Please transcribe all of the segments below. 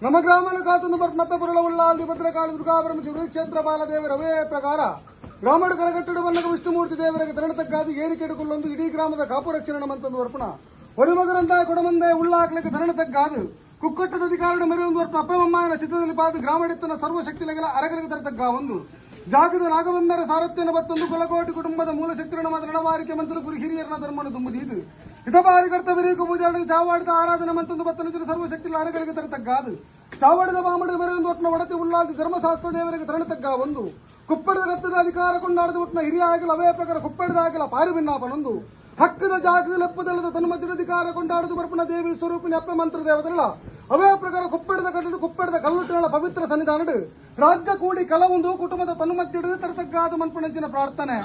ನಮ್ಮ ಗ್ರಾಮನ ಕಾತನ್ನು ಬರ್ನಪ್ಪ ಪುರಳ ಉಳ್ಳಾಲ್ದಿ ಭದ್ರಕಾಳಿ ದುರ್ಗಾಪರಮ ಕ್ಷೇತ್ರ ಬಾಲದೇವರ ಅವೇ ಪ್ರಕಾರ ಗ್ರಾಮಡು ಕರಗಟ್ಟಡು ಬನ್ನಗ ವಿಷ್ಣುಮೂರ್ತಿ ದೇವರಿಗೆ ತರಣತಕ್ಕಾದ ಏರಿಕೆಡುಕೊಳ್ಳೊಂದು ಇಡೀ ಗ್ರಾಮದ ಕಾಪು ರಕ್ಷಣೆ ಮಂತೊಂದು ವರ್ಪಣ ಒರಿಮಗರಂದ ಕೊಡಮಂದೆ ಉಳ್ಳಾಕ್ಲಿಕ್ಕೆ ತರಣತಕ್ಕಾದು ಕುಕ್ಕಟ್ಟದ ಅಧಿಕಾರಣ ಮೆರೆಯೊಂದು ವರ್ಪಣ ಅಪ್ಪಮ್ಮನ ಚಿತ್ರದಲ್ಲಿ ಪಾದು ಗ್ರಾಮಡಿತ್ತನ ಸರ್ವಶಕ್ತಿಲೆಗಳ ಅರಗಲಿಗೆ ತರತಕ್ಕ ಒಂದು ಜಾಗದ ನಾಗಬೆಂಬರ ಸಾರಥ್ಯನ ಬತ್ತೊಂದು ಕೊಲಕೋಟಿ ಕುಟುಂಬದ ಮೂಲ ಶಕ್ತಿರಣ ಮಾತ್ರ ನಡವಾರಿಕೆ ಮಂತ್ರ ಗುರು ಹಿರಿಯರನ ಧರ್ಮನ ತುಂಬುದೀದು ಹಿತಬಾರಿ ಕರ್ತವ್ಯರಿಗೂ ಪೂಜಾರಿ ಚಾವಾಡಿದ ಆರಾಧನೆ ಮಂತೊಂದು ಬತ್ತನ ಸರ್ವಶಕ್ತಿಗಳ ಅರಗಳಿಗೆ ತರತಗ್ಗಾದು ಚಾವಡಿದ ಬಾಮಡ ಮೆರೆಯೊಂದು ಒಟ್ಟಿನ ಒಡತಿ ಉಳ್ಳಾದಿ ಧರ್ಮಶಾಸ್ತ್ರ ದೇವರಿಗೆ ತರಣತಗ್ಗ ಒಂದು ಕುಪ್ಪಡದ ಗತ್ತದ ಅಧಿಕಾರ ಕೊಂಡಾಡದ ಒಟ್ಟಿನ ಹಿರಿಯ ಆಗಿಲ್ಲ ಅವೇ ಪ್ರಕಾರ ಕುಪ್ಪಡದ ಆಗಿಲ್ಲ ಪಾರಿಭಿನ್ನಾಪನೊಂದು ಹಕ್ಕದ ಜಾಗದ ಲೆಪ್ಪದಲ್ಲದ ತನ್ನ ಅಧಿಕಾರ ಕೊಂಡಾಡದು ಬರ್ಪಣ ದೇವಿ ಸ್ವರೂಪಿನ ಅಪ್ಪ ಮಂತ್ರ ದೇವತೆಗಳ ಅವೇ ಪ್ರಕಾರ ಕುಪ್ಪಡದ ಕಟ್ಟಡ ಕುಪ್ಪಡದ ಕಲ್ಲುಟ್ಟಿನ ಪವಿತ್ರ ಸನ್ನಿಧಾನಡು ರಾಜ್ಯ ಕೂಡಿ ಕಲವೊಂದು ಕುಟುಂಬದ ತನ್ಮಧ್ಯಡು ತರತಗ್ಗಾದ ಮನ್ಪಣಂಚಿನ ಪ್ರಾರ್ಥನೆ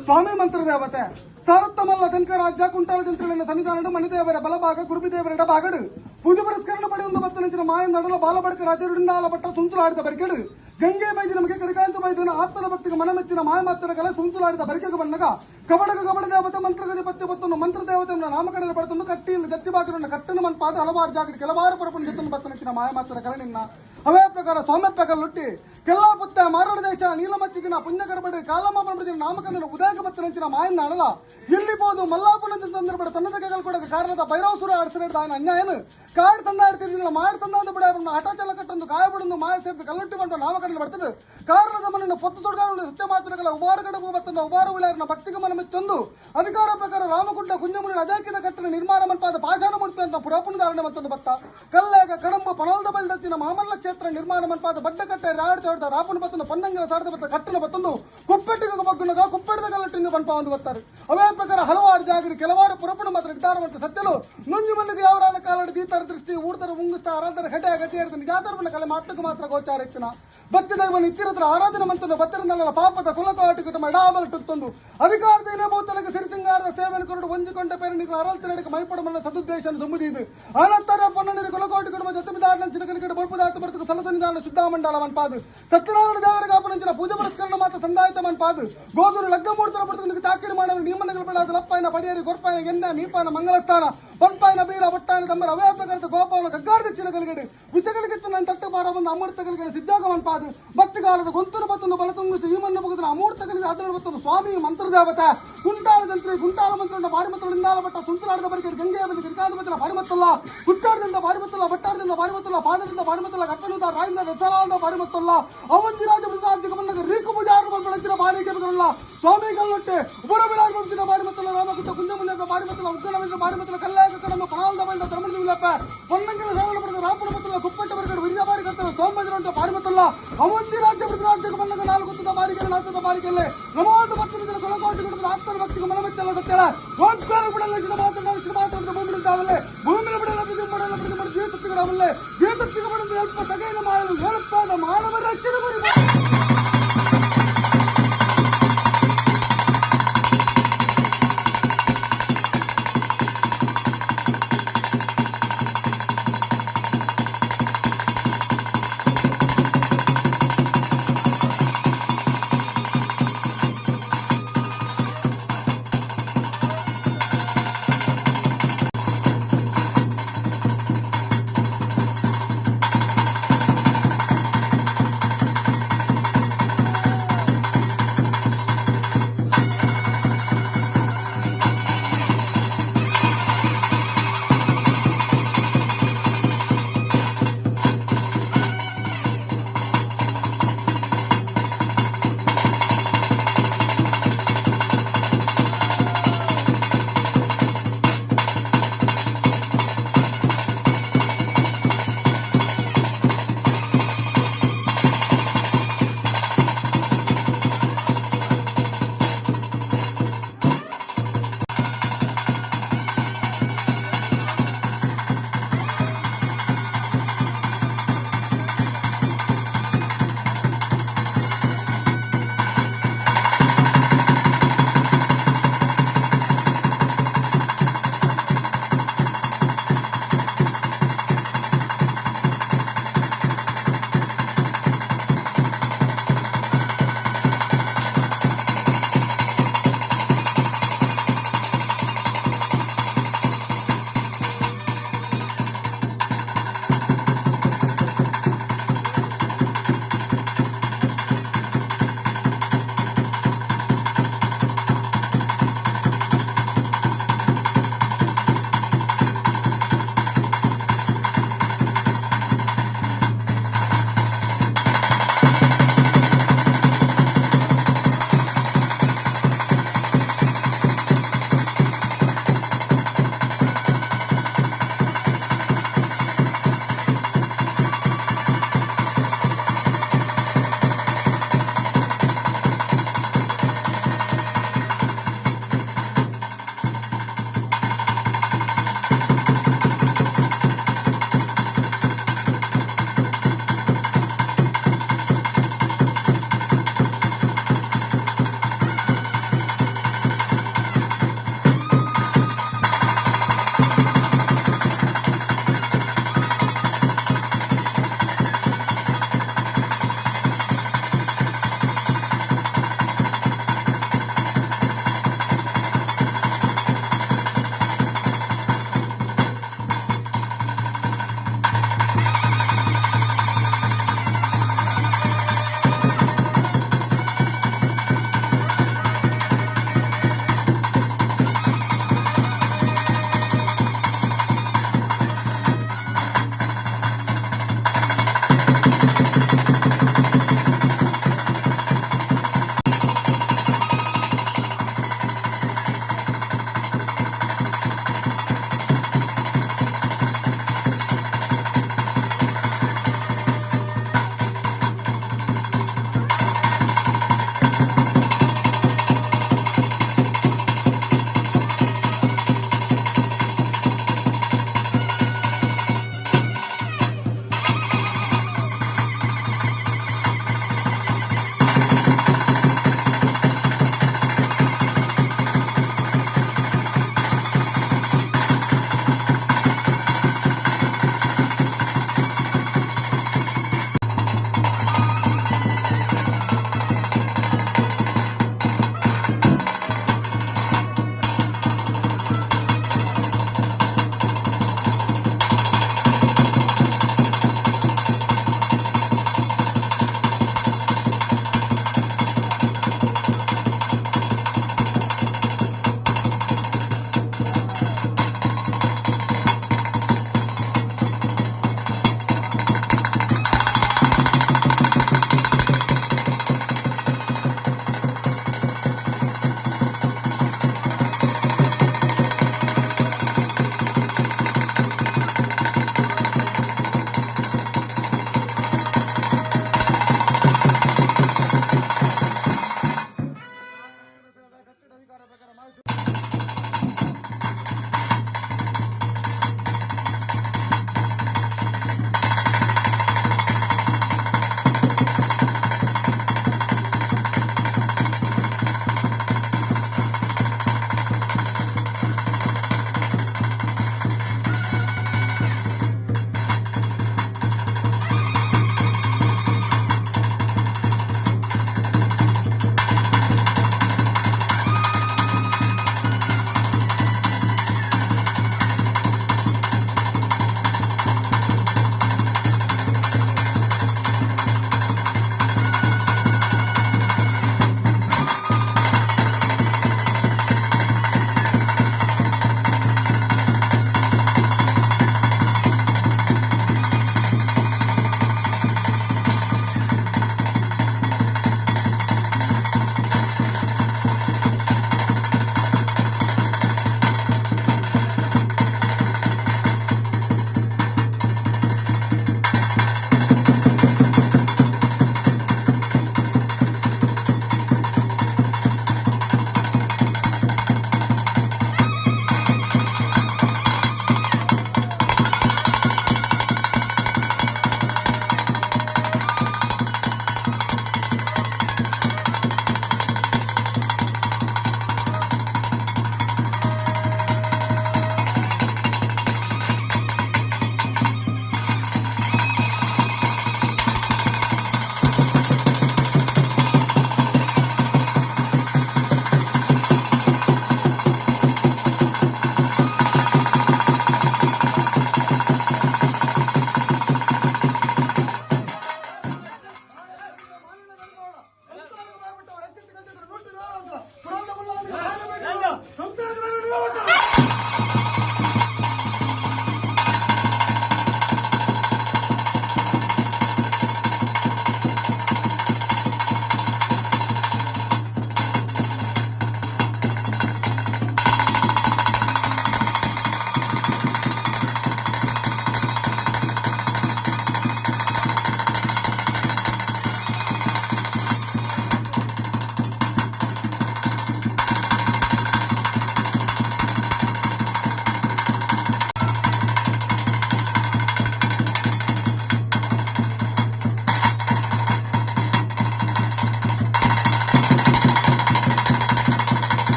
ಸ್ವಾಮಿ ಮಂತ್ರ ದೇವತೆ ಸಾರತ್ತಮಲ್ಲ ತನಕ ರಾಜ್ಯ ಕುಂಟಾಲ ಜಂತ್ರುಗಳಿನ ಸನ್ನಿಧಾನಡು ಮಣಿದೇವರ ಬಲಭಾಗ ಗುರುಬಿದೇವರ ಎಡಭಾಗಡು ಪೂಜೆ ಪುರಸ್ಕರಣ ಪಡೆಯುವ ಬತ್ತನಂಚಿನ ಮಾಯ ನಡಲ ಬಾಲಬಡಕ ರಾಜ್ಯರುಂಡಾಲ ಪಟ್ಟ ಸುಂತುಲಾಡಿದ ಬರಿಕೆಡು ಗಂಗೆ ಬೈದಿ ನಮಗೆ ಕರಿಕಾಂತ ಬೈದನ ಆತ್ಮನ ಭಕ್ತಿಗೆ ಮನಮೆಚ್ಚಿನ ಮಾಯಮಾತ್ಮನ ಕಲೆ ಸುಂತುಲಾಡಿದ ಬರಿಕೆಗೆ ಬನ್ನಗ ಕಬಡಗ ಕಬಡ ದೇವತೆ ಮಂತ್ರಗದಿ ಪತ್ಯ ಪತ್ತನ್ನು ಮಂತ್ರ ದೇವತೆಯನ್ನು ನಾಮಕರಣ ಪಡೆತನ್ನು ಕಟ್ಟಿயில் ಜತ್ತಿ ಬಾಗಿಲನ್ನು ಕಟ್ಟನ ಮನ್ಪಾದ ಹಲವಾರು ಜಾಗಡಿ ಕೆಲವಾರು ಪರಪಣ ಜೊತ್ತನ್ನು ಬತ್ತನಂಚಿನ ಮಾಯಮಾತ್ಮನ ಕಲೆ ನಿನ್ನ ಅವೇ ಪ್ರಕಾರ ಸೌಮ್ಯಪ್ಪ ಕಲ್ಲುಟ್ಟಿ ಕೆಲ್ಲಾ ಪುತ್ತ ಮಾರಡ ದೇಶ ನೀಲಮಚ್ಚಿಗಿನ ಪುಣ್ಯಕರಬಡಿ ಕಾಲಮ್ಮ ಪರಮಡಿನ ನಾಮಕರಣ ಉದಯಕ ಬತ್ತನಂಚಿನ ಮಾಯನ್ನಾಳಲ ಎಲ್ಲಿ ಬೋದು ಮಲ್ಲಾಪುನ ಸಂದರ್ಭ ತನ್ನದ ಕಗಲ್ ಕೊಡಕ ಕಾರಣದ ಭೈರವಸುರ ಅರಸರೇದ ఆయన ಅನ್ಯಾಯನು ಕಾಡು ತಂದಾಡಿ ತಿರುಗಿನ ಮಾಡು ತಂದಾದ ಬಿಡ ಹಠಾಚಲ ಕಟ್ಟೊಂದು ಕಾಯಬಡೊಂದು ಮಾಯ ಸೇರಿದ ಕಲ್ಲುಟ್ಟಿ ಬಂಟ ನಾಮಕರಣ ಬರ್ತದೆ ಕಾರಣದ ಮನನ್ನು ಪೊತ್ತು ತೊಡಗಾರನ ಸತ್ಯ ಮಾತುಗಳ ಉಬಾರ ಗಡಬು ಬತ್ತನ ಉಬಾರ ಉಳ್ಳಾರನ ಭಕ್ತಿಗೆ ಮನಮೆಚ್ಚೊಂದು ಅಧಿಕಾರ ಪ್ರಕಾರ ರಾಮಕುಂಡ ಕುಂಜಮುನಿ ಅದೇಕಿದ ಕಟ್ಟಡ ನಿರ್ಮಾಣ ಮನ್ಪಾದ ಪಾಷಾಣ ಮುಡಿತ ಪುರಾಪುನ ಧಾರಣೆ ಮತ್ತೊಂದು ಭಕ್ತ ಕಲ್ಲೇಗ ಕಡಂಬ ಪಣೋಲ್ದ ಬಲ್ದತ್ತಿನ ಮಾಮಲ್ಲ ಕ್ಷೇತ್ರ ನಿರ್ಮಾಣ ಮನ್ಪಾದ ಬಡ್ಡಕಟ್ಟೆ ರಾಡ್ ಚಾಡ್ದ ರಾಪನ ಬತ್ತನ ಪನ್ನಂಗಲ ಸಾಡದ ಬತ್ತ ಕಟ್ಟಣ ಬತ್ತೊಂದು ಕುಪ್ಪೆಟ್ಟಿಗೆ ಬಗ್ಗುನಗ ಕುಪ್ಪೆಡದ ಕಲ್ಲಟ್ಟಿಂದ ಪನ್ಪ ಒಂದು ಬರ್ತಾರೆ ಅವೇ ಪ್ರಕಾರ ಹಲವಾರು ಜಾಗರಿ ಕೆಲವಾರು ಪುರಪಣ ಮಾತ್ರ ನಿರ್ಧಾರ ಮತ್ತು ಸತ್ಯಲು ನುಂಜು ಮಂದಿಗೆ ಯಾವರಾದ ಕಾಲಡಿ ದೀತರ ದೃಷ್ಟಿ ಊರ್ತರ ಉಂಗುಸ್ತ ಆರಾಧನ ಘಟೆ ಗತಿಯರ್ದ ನಿಜಾಧರ್ಮನ ಕಲೆ ಮಾತಕ್ಕೆ ಮಾತ್ರ ಗೋಚಾರ ಹೆಚ್ಚಿನ ಭಕ್ತಿ ದೈವ ನಿತ್ಯರತ್ರ ಆರಾಧನೆ ಮಂತನ್ನು ಭಕ್ತರಿಂದಲ್ಲ ಪಾಪದ ಕುಲಕಾಟಿ ಕುಟುಂಬ ಎಡಾಮಲ್ ಟುತ್ತೊಂದು ಅಧಿಕಾರದ ಏನೇಬಹುತಲಕ್ಕೆ ಸಿರಿಸಿಂಗಾರದ ಸೇವೆಯನ್ನು ಕೊರಡು ಹೊಂದಿಕೊಂಡ ಪೇರಣಿಗೆ ಅರಳ್ತ ನಡಿಗೆ ಮೈಪಡಮನ್ನ ಸದುದ್ದೇಶ ತುಂಬುದಿದು ಅನಂತರ ಪೊನ್ನಣಿಗೆ ಕುಲಕೋಟಿ ಕುಟುಂಬ ಜೊತೆಮಿದಾರನ ಚಿನಕಲಿಗಡೆ ಬೊಲ್ಪುದಾತ ಬರ್ತಕ ಸಲಸನಿದಾನ ಶುದ್ಧ ಮಂಡಲ ಮನ್ಪಾದು ಸತ್ಯನಾರಾಯಣ ದೇವರಿಗೆ ಆಪನಂಚಿನ ಪೂಜೆ ಪುರಸ್ಕರಣ ಮಾತ್ರ ಸಂದಾಯಿತ ಮನ್ಪಾದು ಗೋಧೂರು ಲಗ್ನ ಮೂಡ್ತರ ಬರ್ತಕ ಚಾಕಿರಿ ಮಾಡವರು ನಿಯಮನಗಳು ಬೇಡಾದ ಲಪ್ಪಾಯನ ಪಡಿಯರಿ ಕೊರ್ಪಾಯನ ಎನ್ನ ಮೀಪಾನ ಮಂಗಳಸ್ಥಾನ ಪಂಪಾಯನ ಬೀರ ಬಟ್ಟಾಯನ ತಮ್ಮರ ಅವೇ ಪ್ರಕಾರದ ಗೋಪಾಲ ಗಗ್ಗಾರದ ಚಿನಕಲಿಗಡೆ ವಿಷಗಳಿಗಿತ್ತು ನನ್ನ ತಟ್ಟು ಮಾರ ಒಂದು ಅಮೃತಗಳಿಗೆ ಸಿದ್ಧಾಗ ಮನ್ಪಾದು ಭಕ್ತಿಗಾಲದ ಗೊಂತನ ಬತ್ತನ್ನು ಬಲತುಂಗಿಸಿ ಈ ಮಣ್ಣು ಬಗುದ್ರ ಅಮೂರ್ತಗಳಿಗೆ ಆದರ ಬತ್ತನ್ನು ಸ್ವಾಮಿ ಮಂತ್ರದೇವತೆ ಕುಂಟಾಲ ಜಂತ್ರಿ ಕುಂಟಾಲ ಮಂತ್ರನ ಬಾರಿಮತ್ತಲಿಂದಾಲ ಬಟ್ಟ ಸುಂತಲಾಡದ ಬರಿಕೆ ಗಂಗೆಯ ಬಲಿ ಕಿರಿಕಾದ ಬತ್ತಲ ಬಾರಿಮತ್ತಲ್ಲ ಕುಟ್ಟಾರದಿಂದ ಬಾರಿಮತ್ತಲ್ಲ ಬಟ್ಟಾರದಿಂದ ಬಾರಿಮತ್ತಲ್ಲ ಪಾದದಿಂದ ಬಾರಿಮತ್ತಲ್ಲ ಕಟ್ಟನುದ ರಾಯಿಂದ ದಸರಾದ ಬಾರಿಮತ್ತಲ್ಲ ಅವಂತಿರಾಜ ಮೃತಾಂತಿಕ ಬಂದಾಗ ರೀಕು ಪೂಜಾರು ಬಂದ ಬಾರಿಗೆ ಬರಲ್ಲ ಸ್ವಾಮಿ ಕಲ್ಲೊಟ್ಟೆ ಉಬರಬಿಳಾಗಿ ಬಂದಿನ ಬಾರಿಮತ್ತಲ್ಲ ರಾಮಕುಟ್ಟ ಕುಂಜಮುಲ್ಯಪ್ಪ ಬಾರಿಮತ್ತಲ್ಲ ಉಗ್ಗನವಿಂದ ಬಾರಿಮತ್ತಲ್ಲ ಕಲ್ಲಾಗ ಕಡಮ ಪಣಾಲ್ದ ಬಂದ ಧರ್ಮದ ವಿಲಪ್ಪ ಪೊನ್ನಂಗಿನ ಸೇವನ ಪಡೆದ ರಾಪನ ಮತ್ತಲ್ಲ ಕುಪ್ಪಟ್ಟ ಬರಗಡೆ ವಿರಿಯ ಬಾರಿ ಕರ್ತವೆ ಸೋಮಂಜನ ಬಾರಿಮತ್ತಲ್ಲ ಅವಂತಿ ರಾಜ್ಯ ಮೃತರಾಜ್ಯಕ್ಕೆ ಬಂದಾಗ ನಾಲ್ಕು ತುದ ಬಾರಿಗೆ ನಾಲ್ಕು ಬಾರಿಗೆಲ್ಲೇ ನಮೋದು ಭಕ್ತನ ಕೊಲಕೋಟಿ ಕುಟುಂಬದ ಆತ್ಮನ ಭಕ್ತಿಗೆ ಮನಮೆಚ್ಚಲ್ಲ ಸತ್ಯಳ ಓಂಕಾರ ಬಿಡಲ್ಲ ಶಿವ ಮಾತ್ರ ಶಿವ ಮಾತ್ರ ಭೂಮಿ ಬಿಡುತ್ತಾವಲ್ಲೇ ಭೂಮಿ ಬಿಡಲ್ಲ ಬಿದ್ದು ಮಾಡಲ್ಲ ಬಿದ್ದು ಮಾಡಿ ಜೀವಶಕ್ತಿಗಳವಲ್ಲೇ ಜೀವಶಕ್ತಿಗೆ ಬಡದು ಅಲ್ಪ ಸಗೈನ ಮಾಡಲು ಹೇಳುತ್ತಾದ ಮಾನವ ರಕ್ಷಣೆ ಬರಿ.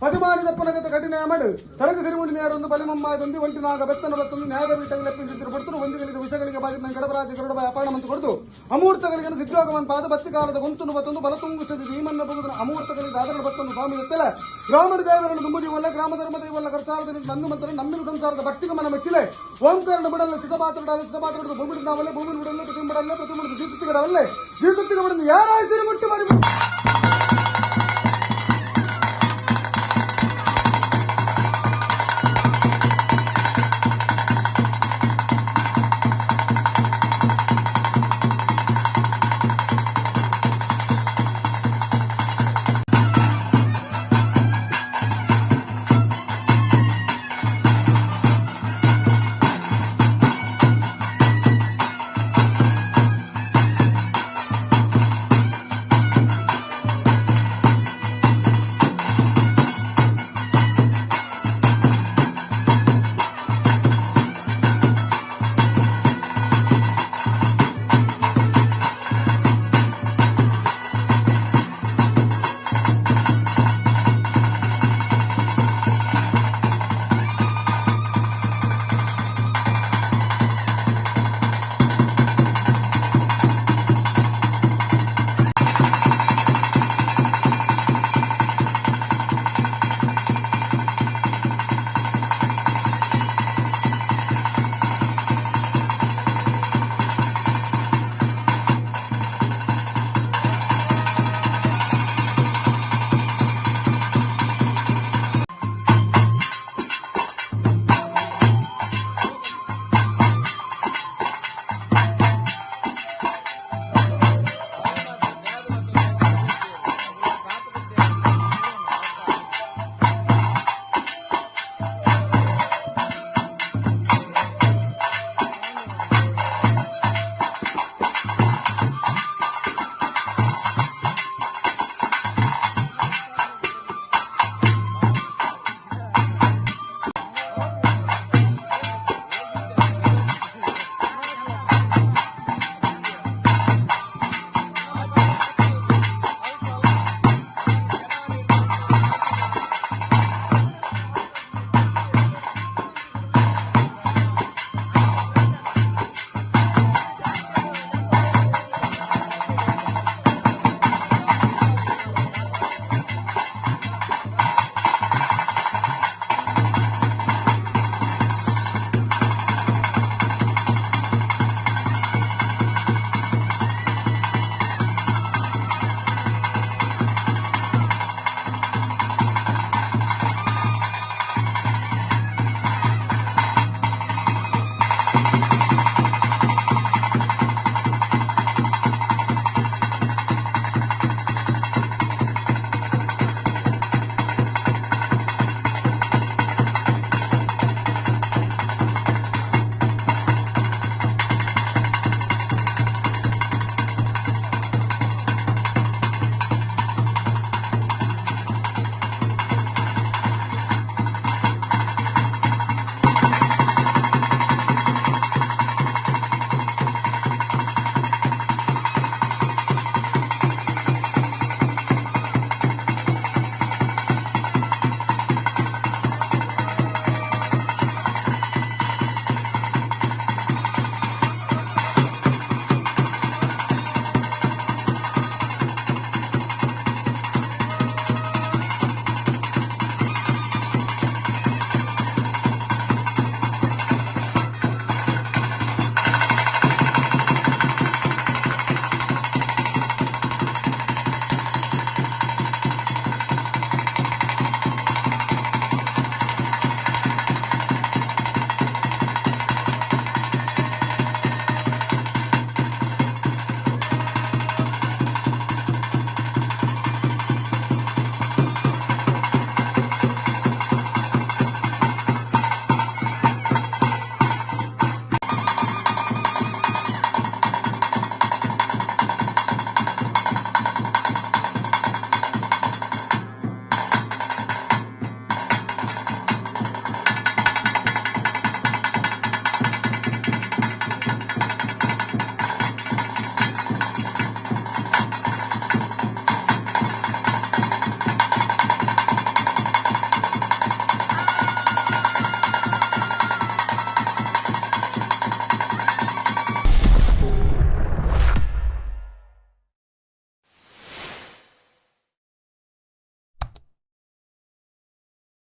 ಪತಿಮಾನಿ ದಪ್ಪನಗತ ಕಠಿಣ ಮಡು ತರಗ ಸಿರಿಮುಡಿ ನೇರೊಂದು ಬಲಿಮಮ್ಮಾಯದೊಂದು ಒಂಟಿ ನಾಗ ಬೆತ್ತನ ಬತ್ತೊಂದು ನ್ಯಾಯದ ಬೀಟಗೆ ಲೆಪ್ಪಿಸಿದ್ರು ಪಡ್ತರು ಒಂದುಗಳಿಗೆ ವಿಷಗಳಿಗೆ ಬಾಜಿನ ಗಡಬರಾಜ ಗರುಡಬ ಅಪಾಣಮಂತು ಕೊಡ್ದು ಅಮೂರ್ತಗಳಿಗೆ ಸಿದ್ಧೋಗಮನ್ ಪಾದ ಬತ್ತಿ ಕಾಲದ ಗೊಂತುನು ಬತ್ತೊಂದು ಬಲತುಂಗುಸದಿ ಭೀಮನ್ನ ಬಗುದನ ಅಮೂರ್ತಗಳಿಗೆ ದಾದರ ಬತ್ತೊಂದು ಸ್ವಾಮಿ ಗೊತ್ತಿಲ್ಲ ಗ್ರಾಮದ ದೇವರನ್ನು ದುಂಬುದಿ ಒಲ್ಲ ಗ್ರಾಮ ಧರ್ಮದ ಇವಲ್ಲ ಕರ್ಸಾರದ ನಂದು ಮಂತ್ರ ನಮ್ಮಿನ ಸಂಸಾರದ ಭಕ್ತಿಗೆ ಮನ ಮೆಚ್ಚಿಲೆ ಓಂಕಾರನ ಬಿಡಲ್ಲ ಸಿದ್ಧಪಾತ್ರಡಲ್ಲ ಸಿದ್ಧಪಾತ್ರದ ಭೂಮಿ ನಾವಲ್ಲ ಭೂಮಿ ಬಿಡಲ್ಲ ಪ್ರತಿಮ ಬಿಡಲ್ಲ ಪ್ರತಿಮ ಜೀತುತ್ತಿಗಡವಲ್ಲೇ ಜೀತುತ್ತಿಗ ಬಿಡಲು ಯಾರಾಯ್ತು ಮುಟ್ಟಿ ಮಾಡಿ.